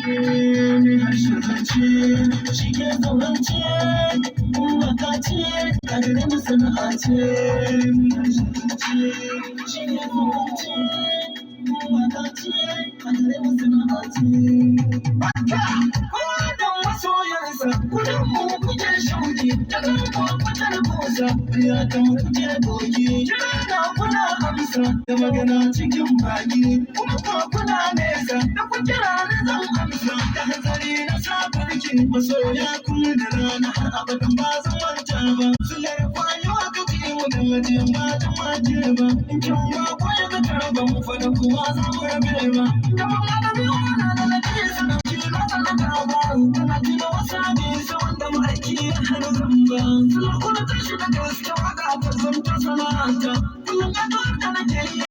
Mai harshen zance shi ke zaurance, waka ce a gare mu sana'a ce. Mai harshen zance shi ke zaurance, waka ce a gare mu sana'a ce. Waka kowa da masoyansa, kudin mu kuke shauki, ta kan ku fitar kusa, ya ta mu kuke doki. Kira na kuna amsa da magana cikin baki, kuma ko kuna nesa da ku kira ni zan amsa. Da hanzari na sabarki masoya kun da rana har abadan ba zan manta ba. Sular kwayo aka ji mu dan ajiyan ba ta mace ba. In kin ba ko ya ga tarba mu fa da kuwa za mu rabe ba. Gaban adabi wana da na ji su dauki na tsananta ba. Tana tina wasu hadisi wanda ma'aiki ya hana zamba. Sular kuna tashi da gaske waka ta zamta sana'ata. Kullum addu'ar da nake yi.